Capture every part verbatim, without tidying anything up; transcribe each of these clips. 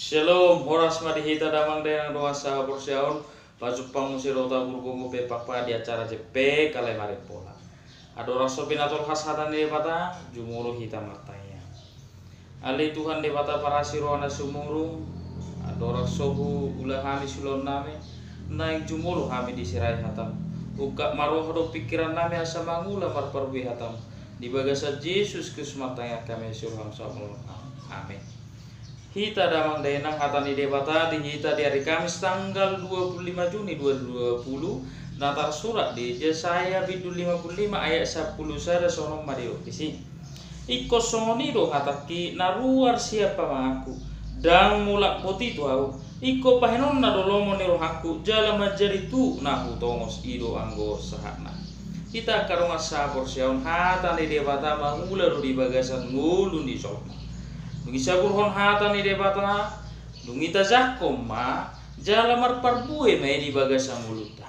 Shalom, horas ma di hita damang dainang dongan sahaporseaon. Pajumpang muse do hita gogo pe pakpa di acara J P K L M Ari Pola. Andorang so pinatolhas hata ni Debata, jumolo hita martangiang. Ale Tuhan Debata parasi roha na sumurung, andorang so huula hami siulaonnami, naeng jumolo hami disirai hatam. Ungkap ma roha dohot pingkirannami asa mangula marparbue hatam. Di bagasan Jesus Kristus martangiang hami, asi Roham saut malolong hami. Amen. Hita damang dainang, hata ni Debata di hita di ari Kamis tanggal dua puluh lima Juni dua ribu dua puluh, na tarsurat di Jesaya bindu lima puluh lima ayat sampulu sada, songon on ma didok disi. Ingkon songon i do hatangki na ruar sian pamanganku, ndang mulak boti tu ahu. Ingkon bahenonna do lomo ni rohangku, jala manjadi tu na hutongos i do anggo sahatna. Hita angka dongan sahaporseaon, hata ni Debata mangula do di bagasan ngolu ni jolma. Dung i saburhon hata ni Debata, dung i tajangkon ma, jala marparbue ma i di bagasan ngolunta.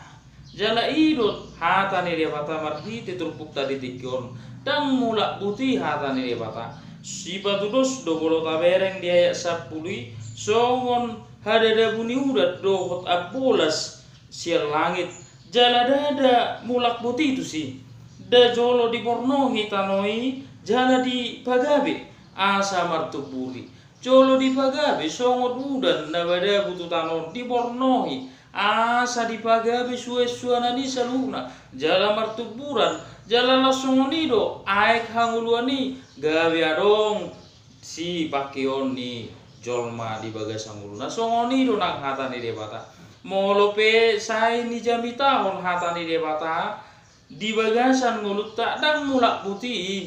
Jala i do hata ni Debata marhite turpukta di tingki on, ndang mulak boti hata ni Debata. Sipatudos do molo tabereng di ayat sampulu i, songon hadadabu ni udan dohot ambolas sian langit, jala ndada mulak boti tusi. Nda jolo dibornohi tano i, jala dipagabe asa martumbur i. Jolo dipagabe songon udan na madabu tu tano on, dibornohi asa dipagabe suansuanan i saluhutna, jala martumburan, jala laos songon i do aek hangoluan i, gabe adong sipangkeon ni jolma di bagasan ngoluna. Songon i do nang hata ni Debata. Molo pe sai nijamitahon hata ni Debata di bagasan ngolunta, ndang mulak boti i.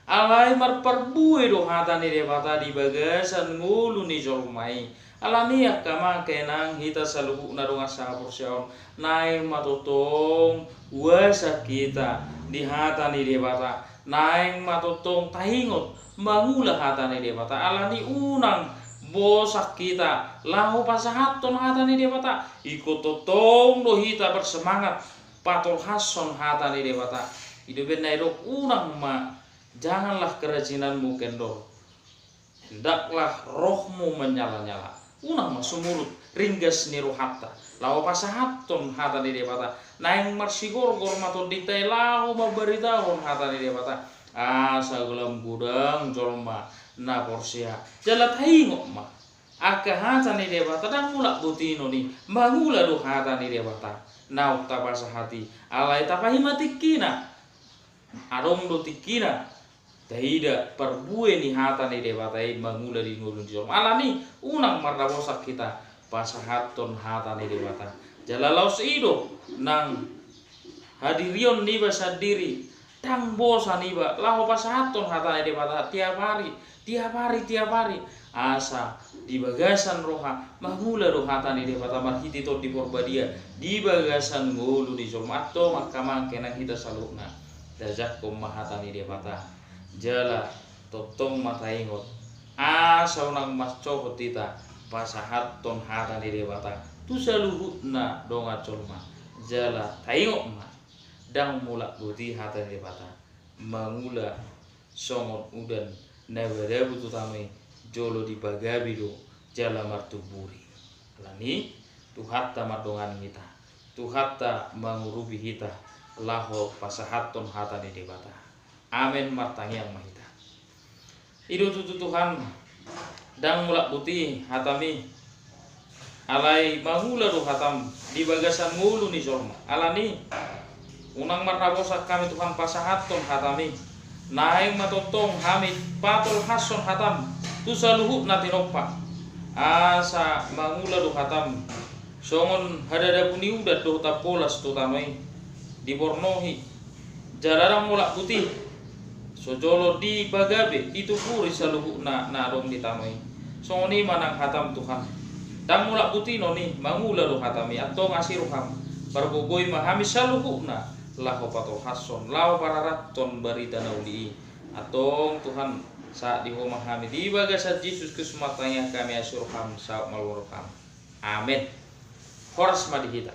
Alai marparbue do hata ni Debata di bagasan ngolu ni jolma i. Alani i angka amang inang, hita saluhutna dongan sahaporseaon, naeng ma tongtong huasak hita di hata ni Debata. Naeng ma tongtong taingot mangula hata ni Debata. Alani unang bosan hita laho pasahathon hata ni Debata. Ingkon tongtong do hita bersemangat patolhashon hata ni Debata. I do umbahen na didok, unang ma, janganlah kerajinanmu kendor, hendaklah rohmu menyala-nyala. Unang ma sumurut ringgas ni rohanta laho pasahathon hata ni Debata. Naeng marsigorgor ma tondinta i laho mambaritahon hata ni Debata, asa lam godang jolma na porsea. Jala taingot ma, angka hata ni Debata ndang mulak boti non i, mangula do hata ni Debata naung tapasahat i. Alai tapaima tingkina, adong do tingkina taida parbue ni hata ni Debata i mangula di ngolu ni jolma. Alani unang marnabosak hita pasahathon hata ni Debata. Jala laos i do nang hadirion niba sandiri, ndang bosan iba laho pasahathon hata ni Debata tiap ari, tiap ari, tiap ari. Asa di bagasan roha mangula do hata ni Debata marhite Tondi Porbadia di bagasan ngolu ni jolma. Antong angka amang inang, hita saluhutna, tajangkon ma hata ni Debata. Jala tongtong ma taingot asa unang mancohot hita pasahathon hata ni Debata tu saluhutna dongan jolma. Jala taingot ma, ndang mulak boti hata ni Debata, mangula songon udan na madabu tu tano i, jolo dipagabe do jala martumbur i. Alani i Tuhanta mandongani hita, Tuhanta mangurupi hita laho pasahathon hata ni Debata. Amen. Martangiang ma hita. I do tutu Tuhan, ndang mulak boti hataMi, alai mangula do hataM di bagasan ngolu ni jolma. Alani i unang marnabosan hami Tuhan pasahathon hataMi. Naeng ma tongtong hami patolhashon hataM tu saluhut na tinompa, asa mangula do hataM songon hadadabu ni udan dohot ambolas tu tano i, dibornohi jala ndang mulak boti, so jolo dipagabe, ditumburi saluhutna na adong di tano i. Songon i ma nang hataM Tuhan, ndang mulak boti non i, mangula do hataMi. Antong asi rohaM, pargogoi ma hami saluhutna laho patolhashon, laho pararathon barita na uli i. Antong Tuhan, sahat di Ho ma hami. Di bagasan Jesus Kristus martangiang hami, asi rohaM, saut ma rohaM. Amen. Horas ma di hita.